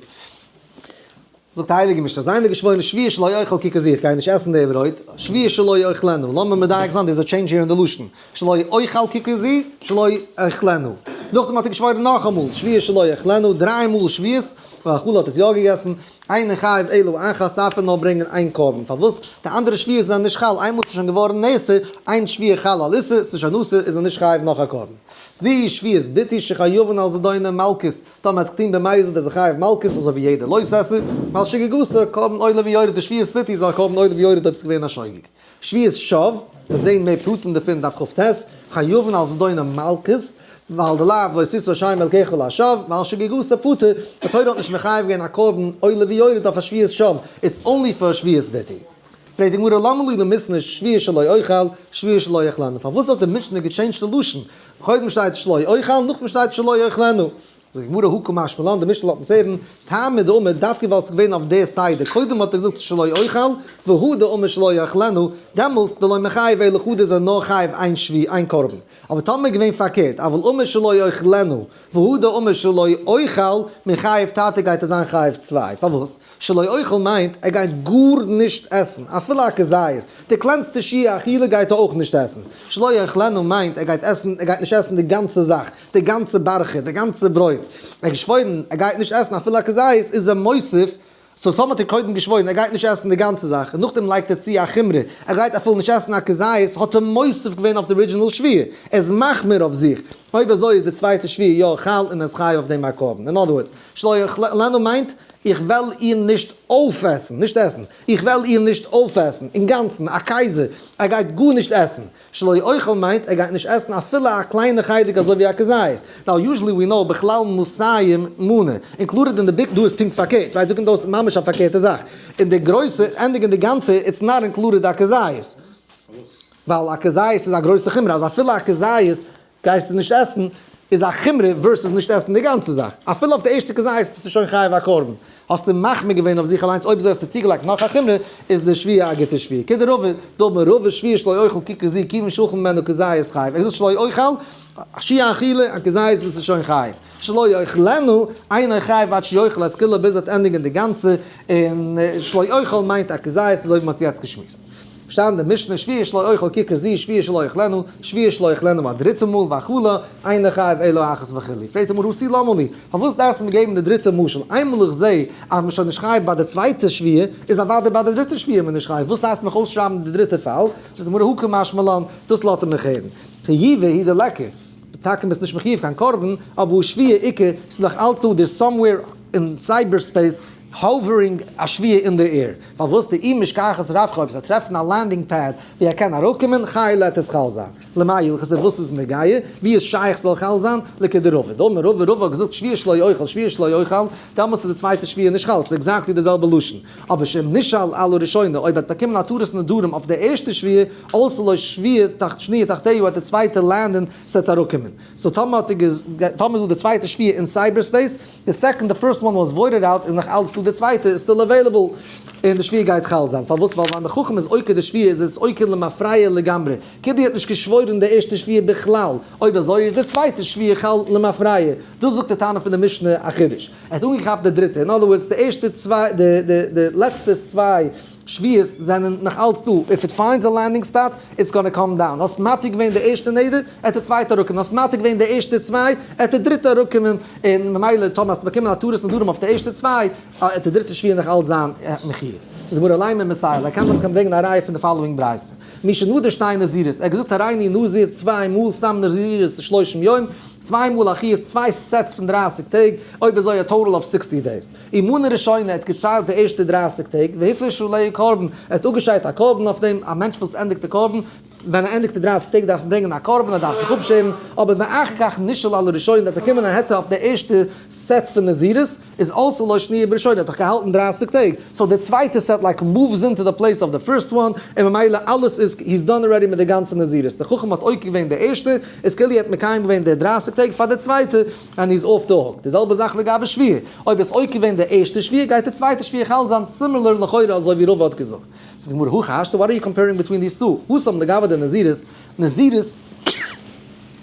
זאגט די הייליגע משנה, זייענדיג געשוואוירן שבועה שלא אוכל ככר זה, איך גיי נישט עסן די ברויט, שבועה שלא אוכלנו, לאמיר מדייק זיין, there is a change here אין די לשון, שלא אוכל ככר זה, שלא אוכלנו. נאכדעם האט ער געשוואוירן נאכאמאל, שבועה שלא אוכלנה, דריי מאל שבועות, ואכלה האט עס יא געגעסן, אינו חייב אלא אחת דארף ער נאר ברענגען איין קרבן, פארוואס? די אנדערע שבועות זענען נישט חל, איינמאל ס'איז שוין געווארן נאסר, אין שבועה חלה על איסור, ס'איז שוין אסור, איז ער נישט חייב נאך א קרבן. זו היא שבועת ביטוי שחייבין על זדונה מלקות, טאמער האט זיך געטון במזיד איז ער חייב מלקות אזוי ווי יעדער לא תעשה, ועל שגגתו קרבן עולה ויורד די שבועת ביטוי איז א קרבן עולה ויורד אויב ס'איז געווען א שוגג. שבועת שוא, מ'וועט זעהן מער פרטים דערפון דף כט, חייבין על זדונה מלקות, ווייל די לאו לא תשא שם אלקיך לשווא, ועל שגגתו פטור, די תורה האט נישט מחייב געווען א קרבן עולה ויורד אויף א שבועת שוא, it's only for שבועת ביטוי. פרעגט די גמרא למה לי למיתנא שבועה שלא אוכל, שבועה שלא אוכלנה, פארוואס האט די משנה געטשעינדזשט די לשון, קודם שטייט שלא אוכל נאכדעם שטייט שלא אוכלנה, זאגט די גמרא הא קא משמע לן, די משנה לאזט אונז הערן, טעמא דאמר דווקא ווייל ס'איז געווען אויף די סדר, קודם האט ער געזאגט שלא אוכל, והדר אמר שלא אוכלנה, דעמאלסט דלא מיחייב אלא חדא איז ער נאר חייב איין שבועה איין קרבן, אבער טאמער איז געווען פארקערט, אבל אמר שלא אוכלנה, והדר אמר שלא אוכל, מיחייב תרתי גייט ער זיין חייב צוויי, פארוואס? שלא אוכל מיינט ער גייט גארנישט עסן, אפילו א כזית, די קלענסטע שיעור אכילה גייט ער אויך נישט עסן. שלא אוכלנה מיינט ער גייט עסן, ער גייט נישט עסן די גאנצע זאך, די גאנצע בארכע, די גאנצע ברויט. ער האט געשוואוירן ער גייט נישט עסן אפילו א כזית, איז ער מוסיף, so טאמער האט ער קודם געשוואוירן ער גייט נישט עסן די גאנצע זאך, און נאכדעם לייגט ער צו א חומרא, ער גייט אפילו נישט עסן א כזית, האט ער מוסיף געווען אויף די original שבועה, ער איז מחמיר אויף זיך. אויב אזוי איז די צווייטע שבועה יא חל און ער איז חייב אויף דעם א קרבן. אין other words, שלא אוכלנה מיינט, איך וועל איר נישט אויפעסן, נישט עסן, איך וועל איר נישט אויפעסן, אינגאנצן, א קייזער, ער גייט גארנישט עסן. שלא אוכל מיינט, ער גייט נישט עסן אפילו א קליינע חלק אזוי ווי א כזית. Now usually we know בכלל מאתים מנה, included אין די big, דא איז פונקט פארקערט, right? דא קומט אויס ממש א פארקערטע זאך. אין די גרויסע, ענדיגן די גאנצע, it's not included א כזית. ווייל א כזית איז א גרויסע חומרא, אז אפילו א כזית גייסטו נישט עסן, איז א חומרא versus נישט עסן די גאנצע זאך. אפילו אויף די ערשטע כזית ביסטו שוין חייב א קרבן. האסטו מחמיר געווען אויף זיך אליינס, אויב אזוי האסטו צוגעלייגט נאך א חומרא, איז די שבועה א גוטע שבועה. כדרבא, דאמר רבא שבועה שלא אוכל ככר זו כיוון שאכל ממנה כזית חייב. ער זאגט שלא אוכל, שיעור אכילה, א כזית ביסטו שוין חייב. שלא אוכלנה, אינו חייב עד שיאכל את כולה ביז ער וועט ענדיגן די גאנצע, און שלא אוכל מיינט א כזית אזוי ווי מען האט יעצט געשמועסט. פארשטאנען די משנה, שבועה שלא אוכל ככר זו, שבועה שלא אוכלנה, שבועה שלא אוכלנה א דריטע מאל, ואכלה, אינו חייב אלא אחת וכו'. פרעגט די גמרא הא תו למה לי, פארוואס דארפסטו מיר געבן די דריטע משל, איינמאל איך זע אז מ'איז שוין נישט חייב ביי די צווייטע שבועה, איז אוודאי ביי די דריטע שבועה מען נישט חייב, וואס דארפסטו מיך אויסשרייבן די דריטע פאל? זאגט די גמרא הא קא משמע לן, דאס לאזט ער מיך הערן. חיובא הוא דליכא, טאקע ביסט נישט מחיוב קיין קרבן, אבער הא שבועה איכא, ס'איז נאך אלץ דא, there's somewhere in cyber space hovering א שבועה אין די air, פארוואס דאי משכחת רווחא אויב זיי טרעפן א landing pad ווי ער קען אראפקומען חיילא וועט עס חל זיין, למאי הלכתא וואס איז נוגע ווי איז שייך ס'זאל חל זיין, לכדרבא דאמר רבא רבא האט געזאגט שבועה שלא אוכל שבועה שלא אוכל דעמאלסט איז די צווייטע שבועה נישט חל ס'איז exactly די זעלבע לשון אבער שאם נשאל על הראשונה אויב ער האט באקומען התרת נדרים אויף די ערשטע שבועה עלתה לו שבועה שניה תחתיה וועט די צווייטע land ן ס'וועט אראפקומען so טאמער האט ער טאמער איז דא די צווייטע שבועה אין cyber space די second די first one was voided out איז נאך אלץ דא די צווייטע איז still available און די שבועה גייט חל זיין פארוואס ווייל ווען די חכם איז עוקר די שבועה איז עס עוקר למפרע לגמרי כאילו האט נישט געשוואוירן די ערשטע שבועה בכלל אויב אזוי איז די צווייטע שבועה חל למפרע דאס זאגט די תנא פון די משנה א חידוש ער האט אנגעכאפט די דריטע אין other words די ערשטע צוויי די די די לעצטע צוויי שבועות זענען נאך אלץ דא, if it finds a landing spot, it's gonna come down, האסט מתיר געווען די ערשטע נדר, עט די צווייטע אראפקומען, האסט מתיר געווען די ערשטע צוויי, עט די דריטע אראפקומען, און ממילא טאמער האסטו באקומען התרת נדרים אויף די ערשטע צוויי, עט די דריטע שבועה נאך אלץ זיין מחויב. ס'איז די גמרא לימא מסייע ליה, קען זיין מ'קען ברענגען א ראיה פון די following ברייתא. מי שנדר שתי נזירות, ער האט געזאגט הריני נזיר צוויי מאל סתם נזירות שלושים יום, צוויי מאל א חיוב צוויי sets פון דרייסיג טעג, אויב אזוי א total of sixty days. ומנה ראשונה, ער האט געציילט די ערשטע דרייסיג טעג, והפריש עליה קרבן, ער האט אפגעשיידט א קרבן אויף דעם, א מענטש וואס ענדיגט די קרבן, ווען ער ענדיגט די דרייסיג טעג דארף מען ברענגען א קרבן, ער דארף זיך אפשערן, אבער ואחר כך נשאל על הראשונה, ער האט באקומען א היתר אויף די ערשטע set פון נזירות, איז עלתה לו שניה בראשונה, ער האט דאך געהאלטן דרייסיג טעג, so די צווייטע set like moves into the place of the first one, און ממילא אלעס איז, he's done already מיט די גאנצע נזירות, די חכם האט עוקר געווען די ערשטע, איז כאילו ער האט מקיים געווען די דרייסיג טעג פאר די צווייטע, and he's off the hook. די זעלבע זאך לגבי שבועה. אויב האסט עוקר געווען די ערשטע שבועה גייט די צווייטע שבועה חל זיין similar לכאורה אזוי ווי רבא האט געזאגט. זאגט די גמרא הכי השתא what are you comparing between these two? התם לגבי די נזירות, נזירות.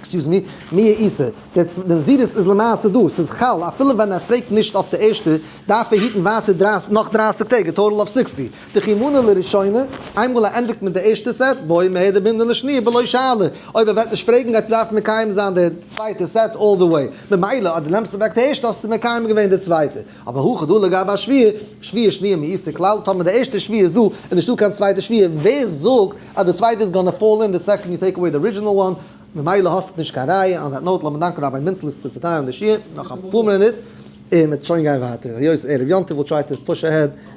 Excuse me, מיהא איתא, די נזירות איז למעשה דא, ס'איז חל, אפילו ווען ער פרעגט נישט אויף די ערשטע, דארף ער היטן ווייטער דרייסיג, נאך דרייסיג טעג, א total of 60. דכי מנה לראשונה, איינמאל ער ענדיגט מיט די ערשטע set, בעי מיהדר מימנא לשניה בלא שאלה, אויב ער וועט נישט פרעגן גייט ער דארפן מקיים זיין די צווייטע set all the way, ממילא אז דו נעמסט אוועק די ערשטע האסטו מקיים געווען די צווייטע. אבער הכא דא לגבי השבועה, שבועה שניה מאיתא כלל, טאמער די ערשטע שבועה איז דא, איז נישטא קיין צווייטע שבועה, ווער זאגט אז די צווייטע איז gonna fall in the second you take away the original one, ממילא האסטו נישט קיין ראיה, on that note לאמיר דאנקען Rabbi מינצלעס צו צוטיילן די שיעור, נאך אפאר מינוט און מ'וועט שוין גיין ווייטער, היות ערב יום טוב we'll try to push ahead.